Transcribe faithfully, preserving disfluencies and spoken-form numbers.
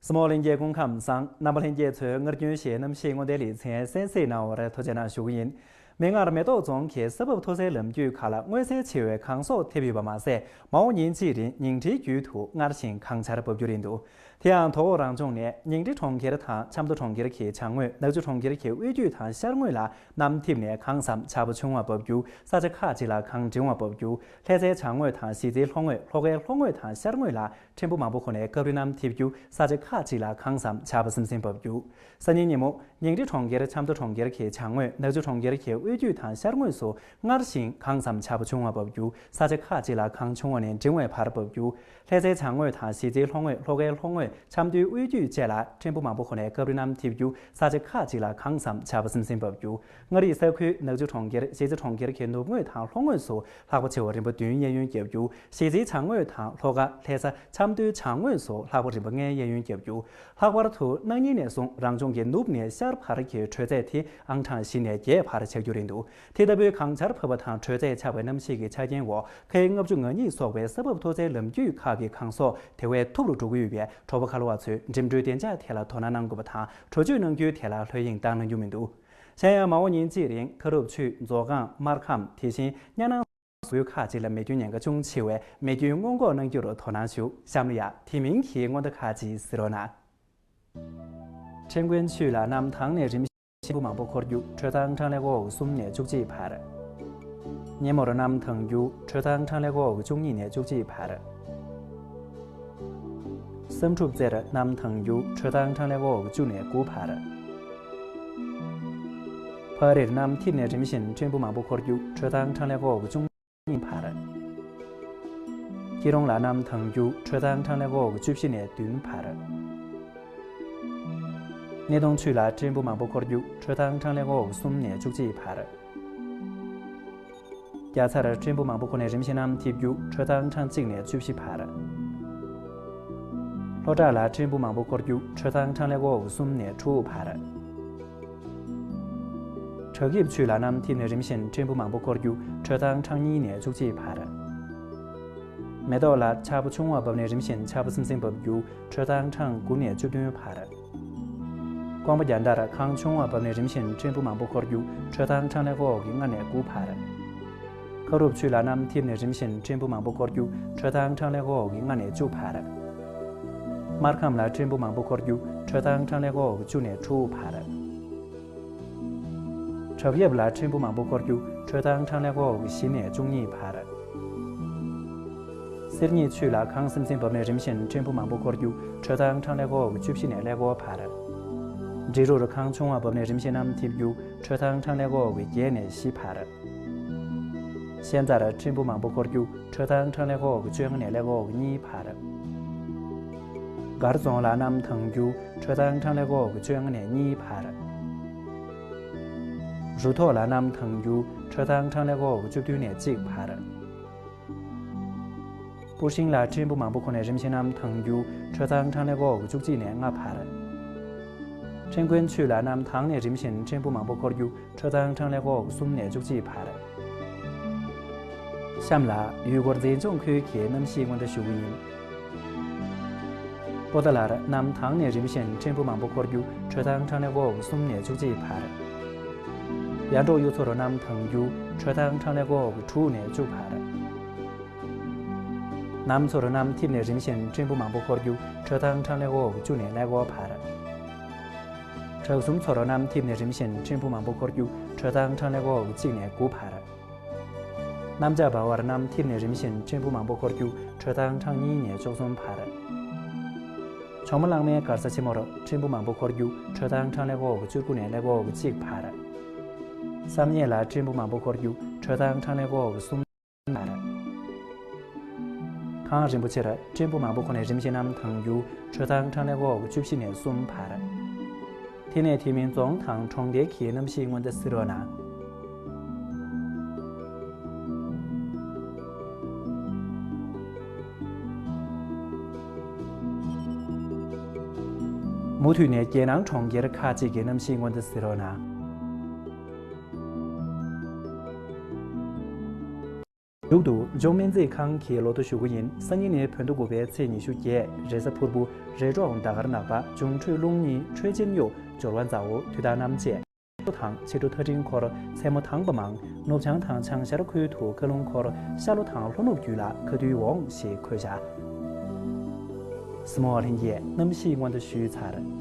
གཟིགས་མོ་ལྷན་རྒྱས་སྐུ་ཁམས་བཟང་། རྣམ་པ་ལྷན་རྒྱས་ཚོས་སྔར་རྒྱུན་བཞིན་གནམ་གཤིས་སྔོན་བརྡའི་ལེ་ཚན་གསན་གཟིགས་གནང་བར་ཐུགས་རྗེ་གནང་ཞུ་གི་ཡིན། མིག་སྔར་མེ་ཏོག་རྫོང་གི་ས་བབ་མཐོ་ཚད་ལམ་རྒྱུད་ཁག་ལ་མངོན་གསལ་ཆེ་བའི་གངས་གསོག་ཐེབས་ཡོད་པ་མ་ཟད། མ་འོངས་ཉིན་གཅིག་རིང་ཉིང་ཁྲིའི་རྒྱུད་དུ་སྔར་བཞིན་གངས་ཆར་འབབ་རྒྱུ་རེད་འདུག་དེ་ཡང་དོ་དགོང་རང་ལྗོངས་ནས་ཉིང་ཁྲི་གྲོང་ཁྱེར་དང་ཆབ་མདོ་གྲོང་ཁྱེར་གྱི་བྱང་ངོས། ནག་ཆུ་གྲོང་ཁྱེར་གྱི་དབུས་རྒྱུད་དང་ཤར་ངོས་ལ་གནམ་འཐིབས་ནས་གངས་སམ་ཆར་པ་ཆུང་བ་འབབ་རྒྱུ། ས་ཆ་ཁག་ཅིག་ལ་གངས་འབྲིང་བ་འབབ་རྒྱུ། ལྷ་སའི་བྱང་ངོས་དང་གཞིས་རྩེའི་ལྷོ་ངོས། ལྷོ་ཁའི་ལྷོ་ངོས་དང་ཤར་ངོས་ལ་ཕྲན་བུ་མང་པོ་ཁོ་ནས་སྐབས་རེ་གནམ་འཐིབས་རྒྱུ། ས་ཆ་ཁག་ཅིག་ལ་གངས་སམ་ཆར་པ་སིམ་སིམ་འབབ་རྒྱུ། སང་ཉིན་ཉིན་མོ། ཉིང་ཁྲི་གྲོང་ཁྱེར། ཆབ་མདོ་གྲོང་ཁྱེར་གྱི་བྱང་ངོས། ནག་ཆུ་གྲོང་ཁྱེར་གྱི་དབུས་རྒྱུད་དང་ཤར་ངོས་སུ་སྔར་བཞིན་གངས་སམ་ཆར་པ་ཆུང་བ་འབབ་རྒྱུ། ས་ཆ་ཁག་ཅིག་ལ་གངས་ཆུང་བ་ནས་འབྲིང་བའི་བར་འབབ་རྒྱུ། ལྷ་སའི་བྱང་ངོས་དང་གཞིས་རྩེའི་ལྷོ་ངོས། ལྷོ་ཁའི་ལྷོ་ངོས། ཆབ་མདོའི་དབུས་རྒྱུད་བཅས་ལ་ཕྲན་བུ་མང་པོ་ཁོ་ནས་སྐབས་རེ་གནམ་འཐིབས་རྒྱུ། ས་ཆ་ཁག་ཅིག་ལ་གངས་སམ་ཆར་པ་སིམ་སིམ་འབབ་རྒྱུ། མངའ་རིས་ས་ཁུལ། ནག་ཆུ་གྲོང་ཁྱེར། གཞིས་རྩེ་གྲོང་ཁྱེར་གྱི་ནུབ་ངོས་དང་ལྷོ་ངོས་སུ་ལྷགས་པ་ཆེ་བ་རིམ་པ་བདུན་གཡས་གཡོན་བརྒྱབ་རྒྱུ། གཞིས་རྩེའི་བྱང་ངོས་དང་ལྷོ་ཁ། ལྷ་ས། ཆབ་མདོའི་བྱང་ངོས་སུ་ལྷགས་པ་རིམ་པ་ལྔའི་གཡས་གཡོན་བརྒྱབ་རྒྱུ། ལྷག་པར་དུ་གནངས་ཉིན་ནས་བཟུང་རང་ལྗོངས་ཀྱི་ནུབ་ནས་ཤར་བར་གྱི་དྲོད་ཚད་དེ་ཨང་གྲངས་བཞི་ནས་བརྒྱད་བར་ཆག་རྒྱུ་རེད་འདུག་དེ་ལྟ་བུའི་གངས་ཆར་བབས་པ་དང་དྲོད་ཚད་ཆག་པའི་གནམ་གཤིས་ཀྱི་ཆ་རྐྱེན་འོག་ཁའི་ལྔ་བཅུ་ང་གཉིས་སོགས་པའི་ས་བབ་མཐོ་ཚད་ལམ་རྒྱུད་ཁག་གི་གངས་གསོག་དེ་བས་ཐུབ་རུ་འགྲོ་གི་ཡོད་པས། གྲོགས་པོ་ཁ་ལོ་བ་ཚོས་འགྲིམ་འགྲུལ་བདེ་འཇགས་ཐད་ལ་དོ་སྣང་གནང་དགོས་པ་དང་། འགྲོ་སྐྱོད་གནང་རྒྱུའི་ཐད་ལ་ལྷོད་གཡེང་བཏང་གནང་རྒྱུ་མི་འདུག་གཞན་ཡང་མ་འོངས་ཉིན་གཅིག་རིང་ཁ་རུབ་ཆུས། མཛོ་སྒང་། སྨར་ཁམས། དེ་བཞིན་གཉའ་ནང་ཁུལ་ཁག་ཅིག་ལ་མེ་སྐྱོན་ཉེན་ཁ་ཅུང་ཆེ་བས་མེ་སྐྱོན་སྔོན་འགོག་གནང་རྒྱུར་དོ་སྣང་ཞུ། གཤམ་ལ་ཡང་དེ་མིན་གྱི་སྔོན་བརྡ་ཁག་ཅིག་གཟིགས་རོགས་གནང་། ཁྲེང་ཀོན་ཆུས་ལ་གནམ་དྭངས་ནས་རིམ་བཞིན་ཕྲན་བུ་མང་པོ་འཁོར་རྒྱུ། དྲོད་ཐང་གྲང་ལྷད་ཀོ་ཨོག་གསུམ་ནས་བཅུ་གཅིག་བར། སྙེ་མོར་གནམ་དྭངས་རྒྱུ། དྲོད་ཐང་གྲང་ལྷད་ཀོ་ཨོག་བཅུ་གཉིས་ནས་བཅུ་གཅིག་བར། བསམ་གྲུབ་རྩེར་གནམ་དྭངས་རྒྱུ། དྲོད་ཐང་གྲང་ལྷད་ཀོ་ཨོག་བཅུ་ནས་དགུ་བར། ཕག་རིར་གནམ་འཐིབས་ནས་རིམ་བཞིན་ཕྲན་བུ་མང་པོ་འཁོར་རྒྱུ། དྲོད་ཐང་གྲང་ལྷད་ཀོ་ཨོག་བཅུ་གཉིས་བར། སྐྱིད་གྲོང་ལ་གནམ་དྭངས་རྒྱུ། དྲོད་ཐང་གྲང་ལྷད་ཀོ་ཨོག་བཅུ་བཞི་ནས་བདུན་བར། སྣེ་གདོང་ཆུས་ལ་ཕྲན་བུ་མང་པོ་འཁོར་རྒྱུ། དྲོད་ཐང་གྲང་ལྷད་ཀོ་ཨོག་གསུམ་ནས་བཅུ་གཅིག་བར། རྒྱ་ཚར་ཕྲན་བུ་མང་པོ་ཁོ་ནས་རིམ་བཞིན་གནམ་འཐིབས་རྒྱུ། དྲོད་ཐང་གྲང་གཅིག་ནས་བཅུ་བཞི་བར། ལྷོ་བྲག་ལ་ཕྲན་བུ་མང་པོ་འཁོར་རྒྱུ། དྲོད་ཐང་གྲང་ལྷད་ཀོ་ཨོག་གསུམ་ནས་དྲུག་བར། བྲག་ཡིབ་ཆུས་ལ་གནམ་འཐིབས་ནས་རིམ་བཞིན་ཕྲན་བུ་མང་པོ་འཁོར་རྒྱུ། དྲོད་ཐང་གྲང་གཉིས་ནས་བཅུ་གཅིག་བར། མེ་ཏོག་ལ་ཆར་པ་ཆུང་བ་བབས་ནས་རིམ་བཞིན་ཆར་པ་སིམ་སིམ་བབས་རྒྱུ། དྲོད་ཐང་གྲང་དགུ་ནས་བཅུ་བདུན་བར། ཀོང་པོ་རྒྱལ་ཐར་གངས་ཆུང་བ་བབས་ནས་རིམ་བཞིན་ཕྲན་བུ་མང་པོ་འཁོར་རྒྱུ། དྲོད་ཐང་གྲང་ལྷད་ཀོ་ཨོག་གི་ལྔ་ནས་དགུ་བར། ཁ་རུབ་ཆུས་ལ་གནམ་འཐིབས་ནས་རིམ་བཞིན་ཕྲན་བུ་མང་པོ་འཁོར་རྒྱུ། དྲོད་ཐང་གྲང་ལྷད་ཀོ་ཨོག་གི་ལྔ་ནས་བཅུ་བར། སྨར་ཁམས་ལ་ཕྲན་བུ་མང་པོ་འཁོར་རྒྱུ། དྲོད་ཐང་གྲང་ལྷད་ཀོ་ཨོག་གི་བཅུ་ནས་དྲུག་བར། བྲག་ཡིབ་ལ་ཕྲན་བུ་མང་པོ་འཁོར་རྒྱུ། དྲོད་ཐང་གྲང་ལྷད་ཀོ་ཨོག་གི་བཞི་ནས་བཅུ་གཉིས་བར། གསེར་གཉིས་ཆུས་ལ་གངས་སིམ་སིམ་བབས་ནས་རིམ་བཞིན་ཕྲན་བུ་མང་པོ་འཁོར་རྒྱུ། དྲོད་ཐང་གྲང་ལྷད་ཀོ་ཨོག་གི་བཅུ་བཞི་ནས་ཀླད་ཀོར་བར། འབྲི་རུར་གངས་ཆུང་བ་བབས་ནས་རིམ་བཞིན་གནམ་འཐིབས་རྒྱུ། དྲོད་ཐང་གྲང་ལྷད་ཀོ་ཨོག་གི་བརྒྱད་ནས་བཞི་བར། ཤན་རྩར་ཕྲན་བུ་མང་པོ་འཁོར་རྒྱུ། དྲོད་ཐང་གྲང་ལྷད་ཀོ་ཨོག་གི་བཅོ་ལྔ་ནས་ཀླད་ཀོ་ཨོག་གི་གཉིས་བར། མགར་རྫོང་ལ་གནམ་དྭངས་རྒྱུ། དྲོད་ཐང་གྲང་ལྷད་ཀོ་ཨོག་གི་བཅོ་ལྔ་ནས་གཉིས་བར། རུ་ཐོག་ལ་གནམ་དྭངས་རྒྱུ། དྲོད་ཐང་གྲང་ལྷད་ཀོ་ཨོག་གི་བཅུ་བདུན་ནས་གཅིག་བར། སྤུ་ཧྲེང་ལ་ཕྲན་བུ་མང་པོ་ཁོ་ནས་རིམ་བཞིན་གནམ་དྭངས་རྒྱུ། དྲོད་ཐང་གྲང་ལྷད་ཀོ་ཨོག་བཅུ་གཅིག་ནས་ལྔ་བར། ཁྲེང་ཀོན་ཆུས་ལ་གནམ་དྭངས་ནས་རིམ་བཞིན་ཕྲན་བུ་མང་པོ་འཁོར་རྒྱུ། དྲོད་ཐང་གྲང་ལྷད་ཀོ་ཨོག་གསུམ་ནས་བཅུ་གཅིག་བར། གཤམ་ལ་ཡུལ་སྐོར་མཛེས་ལྗོངས་ཁུལ་གྱི་གནམ་གཤིས་སྔོན་བརྡ་ཞུ་གི་ཡིན། པོ་ཏཱ་ལར་གནམ་དྭངས་ནས་རིམ་བཞིན་ཕྲན་བུ་མང་པོ་འཁོར་རྒྱུ། དྲོད་ཐང་གྲང་ལྷད་ཀོ་ཨོག་གསུམ་ནས་བཅུ་གཅིག་བར། ཡར་འབྲོག་གཡུ་མཚོར་གནམ་དྭངས་རྒྱུ། དྲོད་ཐང་གྲང་ལྷད་ཀོ་ཨོག་དྲུག་ནས་བཅུ་བར། གནམ་མཚོར་གནམ་འཐིབས་ནས་རིམ་བཞིན་ཕྲན་བུ་མང་པོ་འཁོར་རྒྱུ། དྲོད་ཐང་གྲང་ལྷད་ཀོ་ཨོག་བཅུ་ནས་ཀླད་ཀོར་བར། བྲག་གསུམ་མཚོར་གནམ་འཐིབས་ནས་རིམ་བཞིན་ཕྲན་བུ་མང་པོ་འཁོར་རྒྱུ། དྲོད་ཐང་གྲང་ལྷད་ཀོ་ཨོག་གཅིག་ནས་དགུ་བར། གནམ་ལྕགས་འབར་བར་གནམ་འཐིབས་ནས་རིམ་བཞིན་ཕྲན་བུ་མང་པོ་འཁོར་རྒྱུ། དྲོད་ཐང་གྲང་གཉིས་ནས་བཅུ་གསུམ་བར། གྲོ་མོ་གླང་མའི་མགར་ས་ཆེན་མོར་ཕྲན་བུ་མང་པོ་འཁོར་རྒྱུ། དྲོད་ཐང་གྲང་ལྷད་ཀོ་ཨོག་བཅུ་དགུ་ནས་ཀླད་ཀོ་ཨོག་གཅིག་བར། བསམ་ཡས་ལ་ཕྲན་བུ་མང་པོ་འཁོར་རྒྱུ། དྲོད་ཐང་གྲང་ལྷད་ཀོ་ཨོག་གསུམ་བར། གངས་རིན་པོ་ཆེར་ཕྲན་བུ་མང་པོ་ཁོ་ནས་རིམ་བཞིན་གནམ་དྭངས་རྒྱུ། དྲོད་ཐང་གྲང་ལྷད་ཀོ་ཨོག་བཅུ་བཞི་ནས་གསུམ་བར། དེ་ནས་དེ་མིན་རྫོང་དང་གྲོང་རྡལ་གྱི་གནམ་གཤིས་སྔོན་བརྡ་གཟིགས་རོགས་གནང་། མུ་མཐུད་ནས་རྒྱལ་ནང་གྲོང་ཁྱེར་ཁག་ཅིག་གི་གནམ་གཤིས་སྔོན་བརྡ་གཟིགས་རོགས་གནང་། མཇུག་ཏུ་ལྗོངས་སྨན་རྩིས་ཁང་གི་ལོ་ཐོ་ཞུ་གི་ཡིན། སང་ཉིན་ནས་བོད་ཟླ་དགུ་པའི་ཚེས་ཉི་ཤུ་བརྒྱད། རེས་གཟའ་ཕུར་བུ། རེས་གྲོགས་ཟླ་སྐར་ནག་པ། འབྱུང་འཕྲོད་རླུང་གཉིས། འཕྲོད་སྦྱིན་གཡོག་འབྱོར་བ་མཛའ་བོ། དུས་དང་རྣམ་བཅད། ལོ་དང་ཕྱི་དྲོ་ཐག་འཕྲིན་འཁོར། མཚན་མོ་དང་པོ་མང་། ནུབ་བྱང་དང་བྱང་ཤར་ཁུལ་དུ་བཀའ་ལུང་འཁོར། ཤར་ལྷོ་དང་ལྷོ་ནུབ་རྒྱུད་ལ་ཁ་ཐུག་འོང་ཞེས་འཁོད་བཞག་སྲིན་མོ་ལྷན་རྒྱས། གནམ་གཤིས་སྔོན་བརྡ་ཞུས་ཚར།